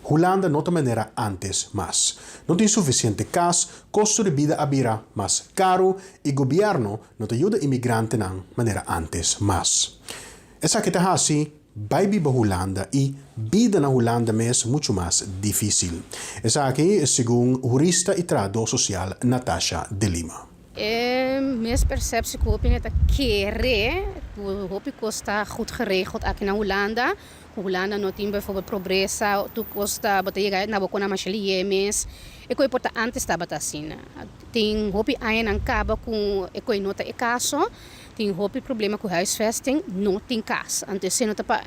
Hulanda no ta manera antes mas. No tin sufisiente kas, kosto di bida a bira mas karu i gobièrnu no ta yuda imigrantenan manera antes mas. Esaki ta hasi bai biba Hulanda i bida na Hulanda mes muchu mas difísil. Esaki segun hurista i trahadó sosial Natasha de Lima. E mes persepsie ku hopi hende ta kere ku hopi kos ta goed geregeld aki na Hulanda, ku Hulanda no tin bijvoorbeeld pobresa, tur kos ta bo ta yega na bo kona masha lihe mes. E koe por ta antes tabata asina. Tin hopi añanan kaba ku e koe no ta e kaso. Tin hopi problema ku huisvesting, no tin kas. Anto esei no ta pa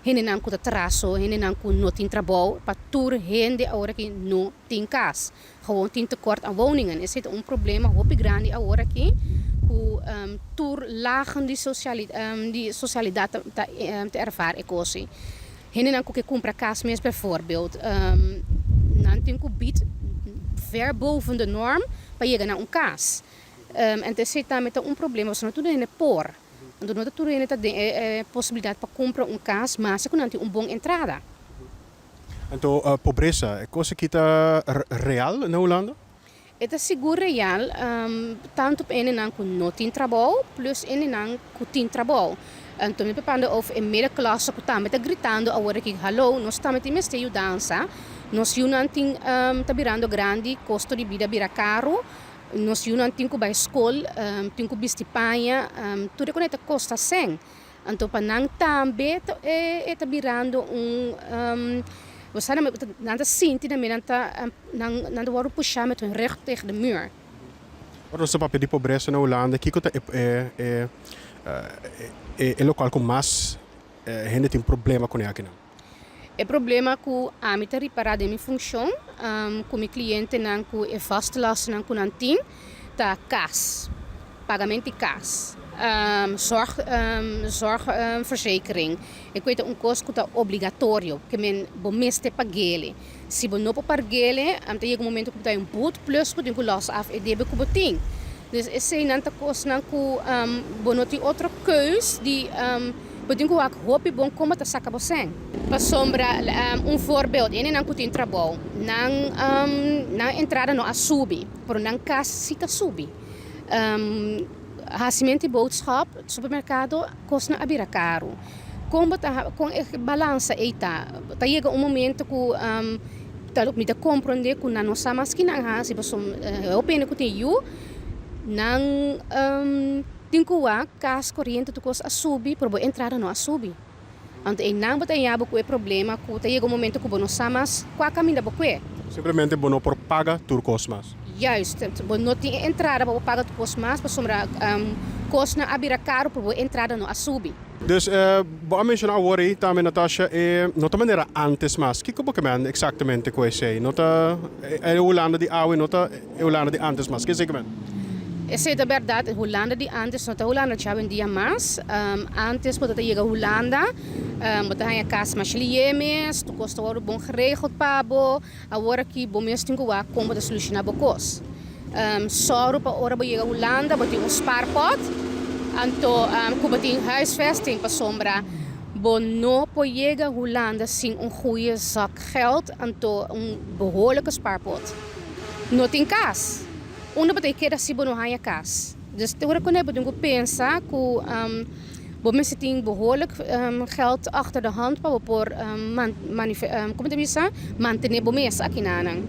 hendenan ku ta traso, hendenan ku no tin trabou, pa tur hende awor aki no tin kas. Gewoon tin tekort aan woningen. Esei ta un problema hopi grandi awor aki ku tur lagen di di sosialidat ta ta ervaar e kos ei. Hendenan ku ke kumpra kas mes bijvoorbeeld nan tin ku bied ver boven de norm pa yega na un kas. Anto esei tambe ta un problema pasobra no tur hende por. Anto no ta tur hende ta den e posibilidat pa kumpra un kas maske ku nan tin un bon entrada. Anto pobresa, e kos aki ta real na Hulanda? E ta sigur real, tantu pa hendenan ku no tin trabou plus hendenan ku tin trabou. Anto mi papando over e middenklasse ku tambe ta gritando awor aki, hallo, nos tambe tin mester yudansa, nos yunan tin ta birando grandi, kosto di bida bira karu, Nos yunan tin ku bai skol, tin ku bisti paña, tur e kos ta kosta sèn. Anto pa nan tambe e ta birando un, bo sa nan ta sinti tambe nan ta nan ta wòrdu pushá met hun rug tegen de muur. Ora nos ta papia di pobresa na Hulanda, kiko ta e e lokual ku mas hende tin problema kuné akinan? E problema ku ami ta ripará den mi funshon ku mi klientenan ku e vastlastennan ku nan tin ta kas, pagamento di kas, zorg zorgverzekering. E kue ta un kos ku ta obligatorio, ke men bo mester pag'ele. Si bo no por pag'ele ta yega un momento ku bo ta un but plus bo tin ku los af e debe ku bo tin. Dus eseinan ta kosnan ku bo no tin otro keus di. Bo tin ku wak hopi bon kon bo ta saka bo sèn. Pasobra un voorbeeld, hendenan ku tin trabou, nan nan entrada no a subi, pero nan kas si ta subi. Hasimento di boodschap, supermerkado, kosnan a bira karu. Kon bo ta kon e balansa ei ta? Ta yega un momento ku ta mi ta komprondé ku nan no sa mas ki nan hasi pasobra hopi hende ku tin yu nan. Tin ku wak, kas, koriente tur kos a subi, pero bo entrada no a subi. Anto einan bo ta haña bo ku e problema ku ta yega un momento ku bo no sa mas kua kaminda bo kue. Simplemente bo no por paga tur kos mas. Juist, bo no tin e entrada pa bo paga tur kos mas pasobra kosnan a bira karu pero bo entrada no a subi. Dus bo a menshoná awor ei tambe Natasha e no ta manera antes mas. Kiko bo ke men eksaktamente ku esei? No ta e Hulanda di awe no ta e Hulanda di antes mas. Ke esei ke men? Esei ta bèrdat, e Hulanda di antes no ta Hulanda djawendia mas. Antes bo ta ta yega Hulanda bo ta haña kas masha lié mes, tur kos ta wòrdu bon geregeld pa bo. Awor aki bo mes tin ku wak kon bo ta solushoná bo kos. Sòru pa ora bo yega Hulanda bo tin un spaarpot, anto ku bo tin huisvesting pasobra bo no por yega Hulanda sin un goeie zak geld anto un behoorlijke spaarpot. No tin kas. Unda bo ta keda si bo no haña kas? Dus te ora kuné bo tin ku pensa ku bo mester tin behoorlijk geld achter de hand pa bo por komo ta bisa, mantené bo mes akinanan.